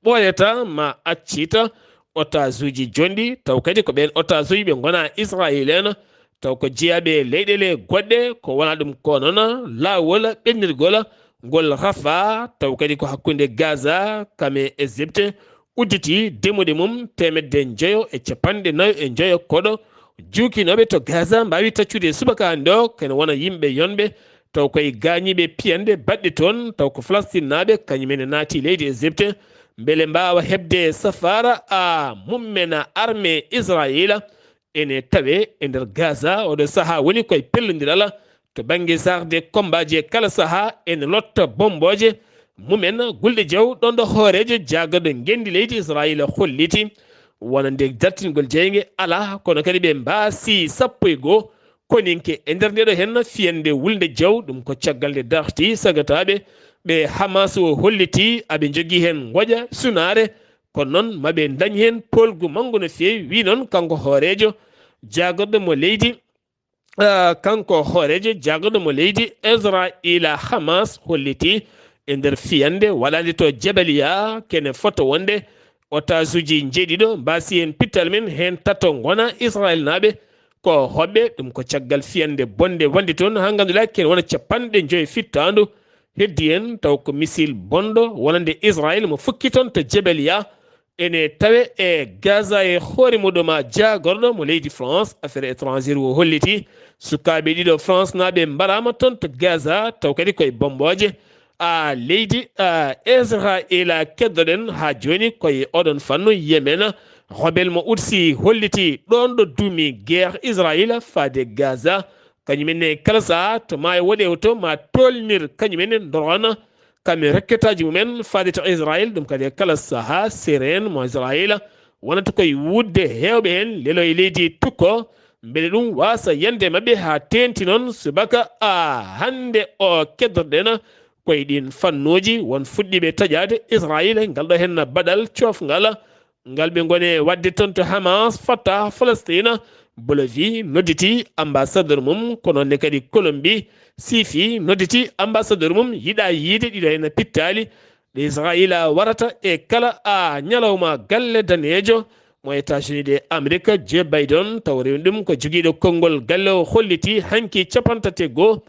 ɓooyata ma accita otaasuuji jonɗi, taw kadi ko ɓeen otaasuuji ɓe ngona Israel en, taw ko jeyaaɓe e leyɗeele goɗɗe, ko wona ɗum ko noon laawol ɓennirgol ngol Rafa, taw kadi ko hakkunde Gaza kam e Égypte, udditi demuɗe mum teemedde njoyo e capanɗe nayo e njoyo koɗo. Juukinooɓe to Gaza mbaawi taccude subaka hannde o, kene wona yimɓe yonɓe, taw koye gaañiiɓe piyanɗe baɗɗe toon, taw ko Falastinnaaɓe kañum en naati leydi Égypte, mbele mbaawa heɓde safaara a mummen armée Israel. Ene tawe e nder Gaza, oɗo sahaa woni koye pellondiral to bannge sarde kombaaji e kala sahaa, ene lotta bombooje mumen gulɗe jaw, ɗon ɗo hooreejo jaagorɗo ngenndi leydi Israel holliti. Wonande dartingol jeynge alaa, kono kadi ɓe mbaasi sappo e goo koninke e nder ndeɗo heen fiyande wulnde jaw, ɗum ko caggal nde darti sagataaɓe ɓe Hamas o holliti aɓe njogii heen ngoƴa sunaare, kono noon maɓe ndañ heen poolgu manngu no feewi, wi noon kanko hooreejo jaagorɗo mo leydi, ah, kanko hooreejo jaagorɗo mo leydi Israila Hamas holliti e nder fiyande waɗande to Jabaliya kene foto wonde otaasuuji njeeɗiɗo mbaasi heen pittal men, heen tato ngona Israelnaaɓe ko hoɓɓe, ɗum ko caggal fiyande bonde wonde toon haa ngannduɗaa kene wona capanɗe njoyo fittaandu heddi heen, taw ko missile bonɗo wonande Israel mo fukki toon to Jebeliya. Ene tawe e Gaza e hoore muɗum a jaagorɗo mo leydi France, affaire étrangère o holliti sukaaɓe ɗiɗo France naaɓe mbaraama toon to Gaza, taw kadi koye bombooje. A leydi, a, Israila keddoɗen haa jooni koye oɗon fannu Yemen. Rebel mo Houthi holliti ɗoon ɗo duumi guerre Israila faade Gaza. Kañum en ne kala sahaa to maayo woɗe o to ma tolnir kañum en ndorona kam e rokketaaji mumen faade to Israel. Ɗum kadi e kala sahaa sirène mo Israila wonata koye wuurde heewɓe heen lelo e leydi tukko, mbele ɗum waasa yande maɓɓe haa teenti noon subaka a hannde o keddoɗen koye ɗin fannuuji won fuɗɗiiɓe taƴaade Israel ngal ɗo heen baɗal coofngal ngal ɓe ngoni waɗde toon to Hamas, Fatah, Falastina. Bolivie nodditi ambassadeur mum, kono ne kadi Colombie siifi nodditi ambassadeur mum, yiɗa yiide ɗiɗo heen pittaali ɗe Israila warata e kala a ñalawma galle daneejo mo États-Unis de Amérique, Joe Biden, taw rewni ɗum ko jogiiɗo konngol galle o holliti hanki capanɗe tati e goo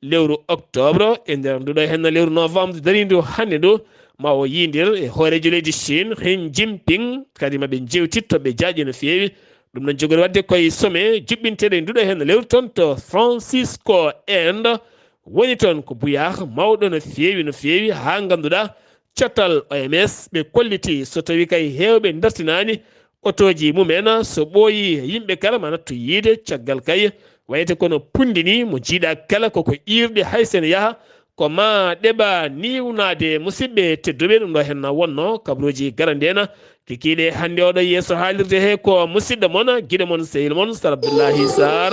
lewru octobre, e nder nduɗo heen lewru novembre darindu hannde ndu, ma o yiindir e hooreejo leydi Chine, Xi Jinping, kadi ma ɓe njeewtit to ɓe jaaƴi no feewi. Ɗum noon jogori waɗde koye sommet juɓɓinteɗo e nduɗo heen lewru toon to Francisco, Inde. Woni toon ko buyaax mawɗo no feewi, no feewi, haa ngannduɗaa catal O M S ɓe kolliti so tawi kay heewɓe dartinaani otooji mumen, so ɓooyi yimɓe kala ma nattu yiide caggal kay wayte kono punndi ni mo jiiɗa kala koko iirde hay sen yaha ko ma ɗeɓa niwnaade. Musidɓe tedduɓe, ɗum ɗo henna wonno kabaruuji garande en kikiiɗe hannde oɗo yeeso haalirde he ko musidɗo mon giɗo mon sehil mon Sar Abdoullahi Sar,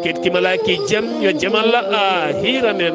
keɗkimalaki jam yo jam Allah a hiiran en.